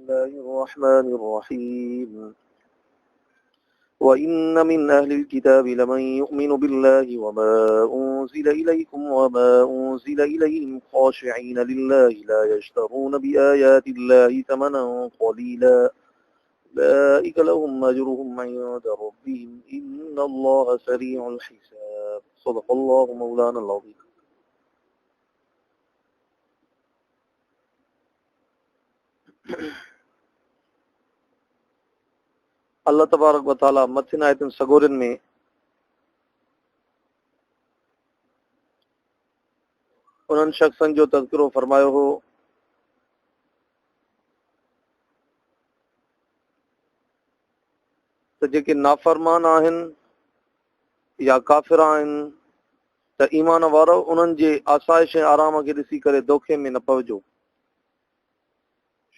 الله الرحمن الرحيم. وإن من أهل الكتاب لمن يؤمن بالله وما أنزل إليكم وما أنزل إليهم خاشعين لله لا يشترون بآيات الله ثمنا قليلا أولئك لهم أجرهم عند ربهم إن الله سريع الحساب. صدق الله مولانا العظيم. الله تبارڪ و تعالي مٿين آيتن سڳورين ۾ انهن شخصن جو تذڪرو فرمايو هو ته جيڪي نافرمان آهن يا ڪافر آهن ته ايمان وارؤ انهن جي آسائش ۽ آرام کي ڏسي ڪري دوکي ۾ نه پوجو،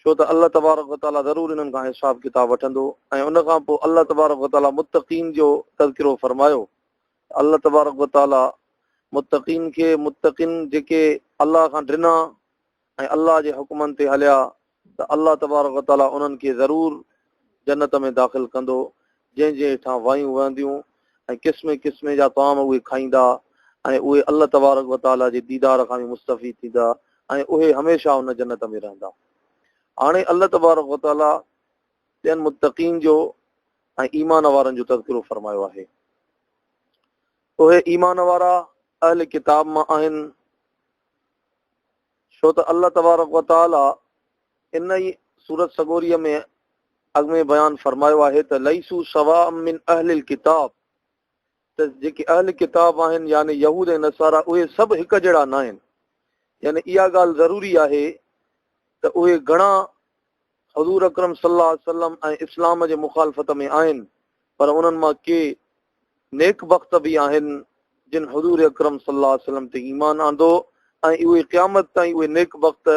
ڇو ته الله تبارڪ و تعاليٰ ضرور انهن کان حساب ڪتاب وٺندو ۽ ان کان پوء الله تبارڪ و تعاليٰ متقين جو تذڪرو فرمايو ته الله تبارڪ و تعاليٰ متقين کي متقين جيڪي الله کان ڊنا ۽ الله جي حڪمن تي هليا ته الله تبارڪ و تعاليٰ انهن کي ضرور جنت ۾ داخل ڪندو جنهن جي هيٺان وايون وهنديون ۽ قسمين قسمين جا طعام اهي کائيندا ۽ اهي الله تبارڪ و تعاليٰ جي ديدار کان به مستفيد ٿيندا ۽ اهي هميشه ان جنت ۾ رهندا. هاڻي الله تبارڪ و تعاليٰ ٻين متقين جو ۽ ايمان وارن جو تذڪرو فرمايو آهي. اهي ايمان وارا اهل ڪتاب مان آهن. ڇو ته الله تبارڪ و تعاليٰ ان ئي سورت سڳوريء ۾ اڳ ۾ بيان فرمايو آهي ته ليسوا سواء من اهل الڪتاب ته جيڪي اهل ڪتاب آهن يعني يهود ۽ نصارا اهي سڀ هڪ جهڙا ناهن يعني اها ڳالهه ضروري آهي ته اهي گهڻا حضور اڪرم صلي الله عليه وسلم ۽ اسلام جي مخالفت ۾ آهن پر انهن مان ڪي نيڪ بخت به آهن جن حضور اڪرم صلي الله عليه وسلم تي ايمان آندو ۽ اهي قيامت تائين اهي نيڪ بخت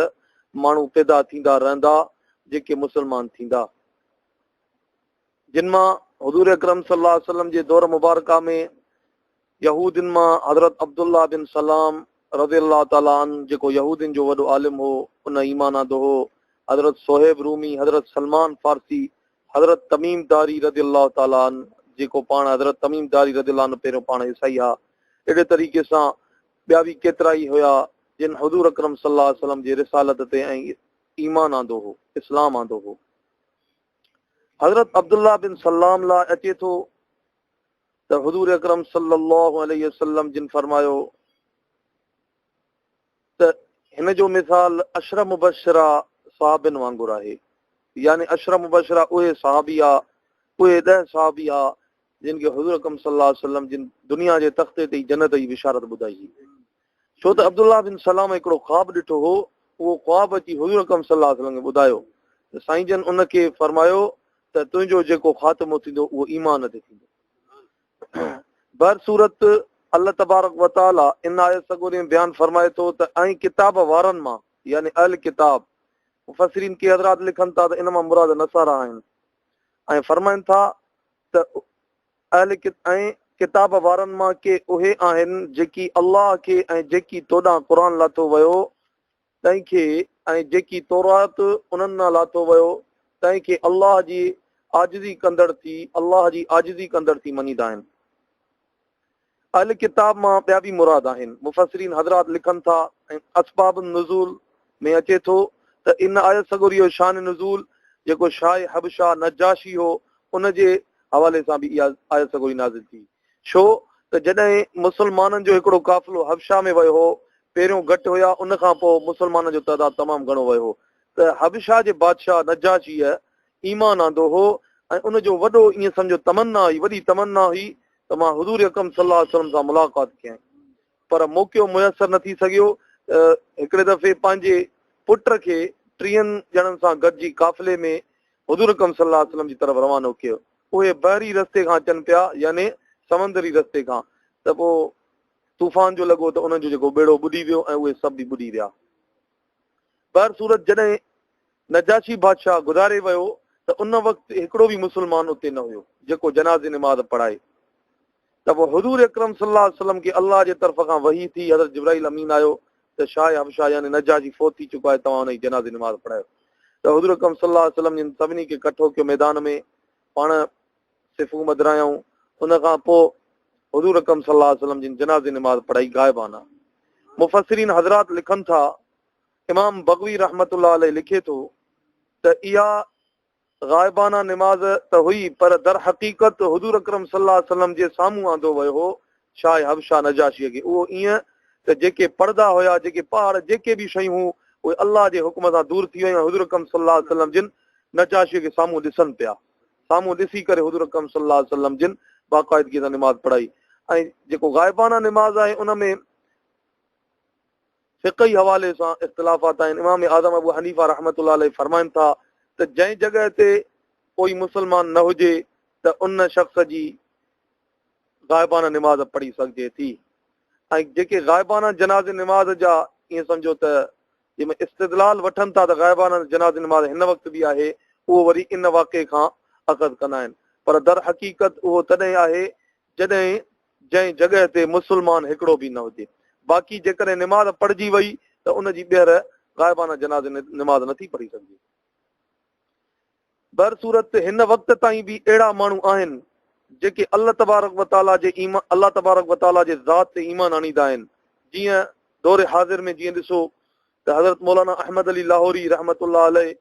ماڻهو پيدا ٿيندا رهندا جيڪي مسلمان ٿيندا جن مان حضور اڪرم صلي الله عليه وسلم جي دور مبارڪه ۾ يهودين مان حضرت عبدالله بن سلام رضي الله تعالٰي عنه جيڪو يهودين جو وڏو عالم هو ان ايمان آندو هو حضرت صهيب رومي حضرت سلمان فارسي حضرت تميم داري رضي الله تعالٰي عنه جيڪو پاڻ حضرت تميم داري رضي الله عنه پهريون پاڻ عيسائي ها اهڙي طريقي سان ٻيا به ڪيترائي هيا جن حضور اڪرم صلي الله عليه وسلم جي رسالت تي ۽ ايمان آندو هو اسلام آندو هو. حضرت عبدالله بن سلام لاء اچي ٿو ته حضور اڪرم صلي الله عليه وسلم جن فرمايو ته هن جو مثال عشره مبشره صحابين وانگر آهي يعني عشره مبشره اهي صحابي ها اهي ڏهه صحابي ها جن کي حضور اڪرم صلي الله عليه وسلم جن دنيا جي تختي تي ئي جنت جي بشارت ٻڌائي هئي ڇو ته عبدالله بن سلام هڪڙو خواب ڏٺو هو اهو خواب اچي حضور اڪرم صلي الله عليه وسلم کي ٻڌايو ته سائين جن ان کي فرمايو ته تنهنجو جيڪو خاتمو ٿيندو اهو ايمان تي ٿيندو. بهر صورت الله تبارڪ و تعالي ان آيت سڳوري ۾ بيان فرمائي ٿو ته ۽ ڪتاب وارن مان يعني اهل ڪتاب، مفسرين ڪي حضرات لکن ٿا ته ان مان مراد نصارا آهن ۽ فرمائن ٿا ته اهل ۽ ڪتاب وارن مان ڪي اهي آهن جيڪي الله کي ۽ جيڪي توڏانهن قرآن لاٿو ويو تنهن کي ۽ جيڪي تورات انهن ڏانهن لاٿو ويو، تنهن کي الله جي عاجزي ڪندڙ ٿي الله جي عاجزي ڪندڙ ٿي مڃيندا آهن. اهل ڪتاب مان ٻيا به مراد آهن. مفسرين حضرات لکن ٿا ۽ اسباب النزول ۾ اچي ٿو ته ان آيت سڳوريء جو شان نزول جيڪو شاهه حبشه نجاشي هو ان جي حوالي سان به اها آيت سڳوري نازل ٿي. ڇو ته جڏهن مسلمانن جو هڪڙو قافلو حبشه ۾ ويو هو، پهريون گهٽ هيا، ان کان پوء مسلمانن جو تعداد تمام گهڻو ويو هو ته حبشه جي بادشاهه نجاشيء ايمان آندو هو ۽ ان جو وڏو ائين سمجهو تمنا هئي، وڏي تمنا هئي ته مان حضور اڪرم صلي الله عليه وسلم سان ملاقات ڪيان پر موقعو ميسر نه ٿي سگهيو ته هڪڙي دفعي پنهنجي پٽ کي ٽيهن ڄڻن سان گڏجي قافلي ۾ حضور اڪرم صلي الله عليه وسلم جي طرف روانو ڪيو. اهي بحري رستي کان اچن پيا يعني سمندري رستي کان ته پوء طوفان جو لڳو ته انهن جو جيڪو ٻيڙو ٻڏي ويو ۽ اهي سڀ به ٻڏي ويا. بهر صورت جڏهن نجاشي بادشاهه گذاري ويو ته ان وقت هڪڙو به مسلمان اتي نه هيو جيڪو جنازي نماز پڙهائي ته پوء حضور اڪرم صلي الله عليه وسلم کي الله جي طرف کان وحي ٿي حضرت جبرائيل امين آيو ته شاهه حبشه يعني نجاشي فوت ٿي چڪو آهي توهان ان جي جنازي نماز پڙهايو. ته حضور اڪرم صلي الله عليه وسلم جن سڀني کي ڪٺو ڪيو ميدان ۾ پاڻ صفون ٻڌرايائون ان کان پوء حضور اڪرم صلي الله عليه وسلم جن جنازي نماز پڙهائي غائبانه. مفسرين حضرات لکن ٿا امام بغوي رحمة الله عليه لکي ٿو ته اها غائبانه نماز ته هئي پر درحقيقت حضور اڪرم صلي الله عليه وسلم جي سامهون آندو ويو هو شاهه حبشه نجاشيء کي اهو ائين ته جيڪي پڙدا هيا جيڪي پهاڙ جيڪي به شيون هون اهي الله جي حڪم سان دور ٿي ويون ۽ حضور اڪرم صلي الله عليه وسلم جن نجاشيء کي سامهون ڏسن پيا سامهون ڏسي ڪري حضور اڪرم صلي الله عليه وسلم جن باقاعدگي سان نماز پڙهائي ۽ جيڪو غائبانه نماز آهي ان ۾ فقهي حوالي سان اختلافات آهن. امام اعظم ابو حنيفه رحمة الله عليه فرمائن ٿا ته جنهن جڳهه تي ڪوئي مسلمان نه هجي ته ان شخص جي غائبانه نماز پڙهي سگهجي ٿي ۽ جيڪي غائبانه جنازي نماز جا ائين سمجهو ته جنهن ۾ استدلال وٺن ٿا ته غائبانه جنازي نماز هن وقت به آهي اهو وري ان واقعي کان اخذ ڪندا آهن پر درحقيقت اهو تڏهن آهي جڏهن جنهن جڳهه تي مسلمان هڪڙو به نه هجي. باقي جيڪڏهن نماز پڙهجي وئي ته ان جي ٻيهر غائبانه جنازي نماز نٿي پڙهي سگهجي. بهرصورت هن وقت تائين به اهڙا ماڻهو آهن جيڪي الله تبارڪ و تعاليٰ جي الله تبارڪ و تعاليٰ جي ذات تي ايمان آڻيندا آهن جيئن دور حاضر ۾ جيئن ڏسو ته حضرت مولانا احمد علي لاهوري رحمة الله عليه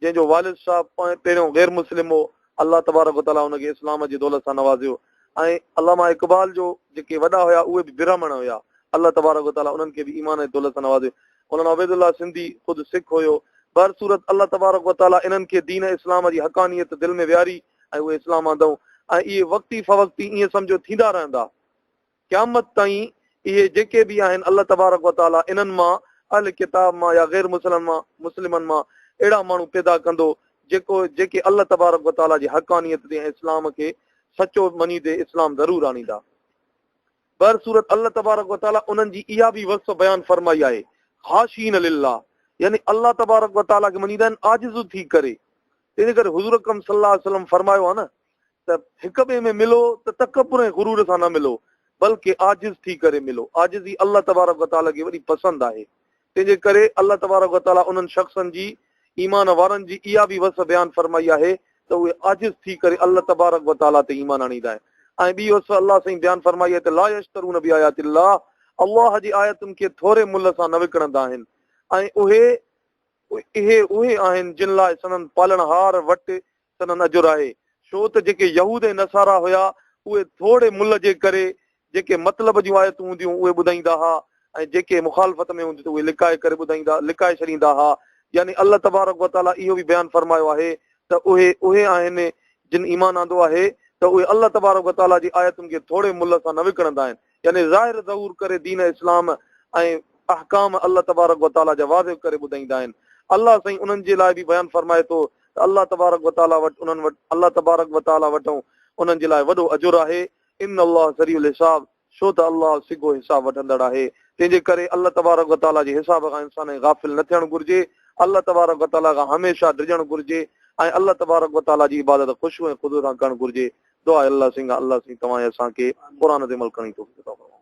جنهن جو والد صاحب پهريون غير مسلم هو، الله تبارڪ و تعاليٰ ان کي اسلام جي دولت سان نوازيو ۽ علامه اقبال جو جيڪي وڏا هيا اهي به برهمڻ هيا، الله تبارڪ و تعاليٰ انهن کي به ايمان جي دولت سان نوازيو. مولانا عبيدالله سنڌي خود سک هيو. بهرصورت الله تبارڪ و تعاليٰ انهن کي دين اسلام جي حقانيت دل ۾ ويهاري ۽ اهي اسلام آندائون ۽ اهي وقتي فوقتي ائين سمجهو ٿيندا رهندا. قيامت تائين اهي جيڪي به آهن الله تبارڪ و تعالي انهن مان اهل ڪتاب مان يا غير مسلمن مان مسلمن مان اهڙا ماڻهو پيدا ڪندو جيڪو جيڪي الله تبارڪ و تعالي جي حقانيت تي ۽ اسلام کي سچو مڃيندي اسلام ضرور آڻيندا. بهرصورت الله تبارڪ و تعالي انهن جي اها به وصف بيان فرمائي آهي خاشعين لله يعني الله تبارڪ و تعالي کي مڃيندا آهن عاجز ٿي ڪري تنهن ڪري حضور اڪرم صلي الله عليه وسلم فرمايو آهي نه ته هڪ ٻئي ۾ ملو ته تڪبر ۽ غرور سان نه ملو بلڪه عاجز ٿي ڪري ملو. عاجزي الله تبارڪ و تعاليٰ کي وڏي پسند آهي. تنهن جي ڪري الله تبارڪ و تعاليٰ انهن شخصن جي، ايمان وارن جي، اها به وصف بيان فرمائي آهي ته اهي عاجز ٿي ڪري الله تبارڪ و تعاليٰ تي ايمان آڻيندا آهن ۽ ٻي وصف الله سائين بيان فرمائي آهي ته لا يشترون بآيات الله الله جي آيتن کي ٿوري ملهه سان نه وڪڻندا آهن ۽ اهي اهي اهي آهن جن لاء سندن پالڻهار وٽ سندن اجر آهي، ڇو ته جيڪي يهود ۽ نصارا هيا، اهي ٿوري ملهه جي ڪري جيڪي مطلب جون آيتون هونديون اهي ٻڌائيندا ها ۽ جيڪي مخالفت ۾ هونديون ته اهي لڪائي ڪري ٻڌائيندا، لڪائي ڇڏيندا ها. يعني الله تبارڪ و تعاليٰ اهو به بيان فرمايو آهي ته اهي اهي آهن جن ايمان آندو آهي ته اهي الله تبارڪ و تعاليٰ جي آيتن کي ٿوري ملهه سان نه وڪڻندا آهن يعني ظاهر ظهور ڪري دين اسلام ۽ احڪام الله تبارڪ و تعاليٰ جا واضح ڪري ٻڌائيندا آهن. الله سائين انهن جي لاء به بيان فرمائي ٿو ته الله تبارڪ و تعاليٰ وٽ انهن وٽ الله تبارڪ و تعاليٰ وٽئون انهن جي لاء وڏو اجر آهي. ان الله سريع الحساب ڇو ته الله سگهو حساب وٺندڙ آهي. تنهن جي ڪري الله تبارڪ و تعاليٰ جي حساب کان انسان کي غافل نه ٿيڻ گهرجي. الله تبارڪ و تعاليٰ کان هميشه ڊڄڻ گهرجي ۽ الله تبارڪ و تعاليٰ جي عبادت خشوع ۽ خضوع سان ڪرڻ گهرجي. دعا آهي الله سائين کان الله سائين توهان ۽ اسان کي قرآن تي عمل ڪرڻ جي توفيق عطا فرمائي.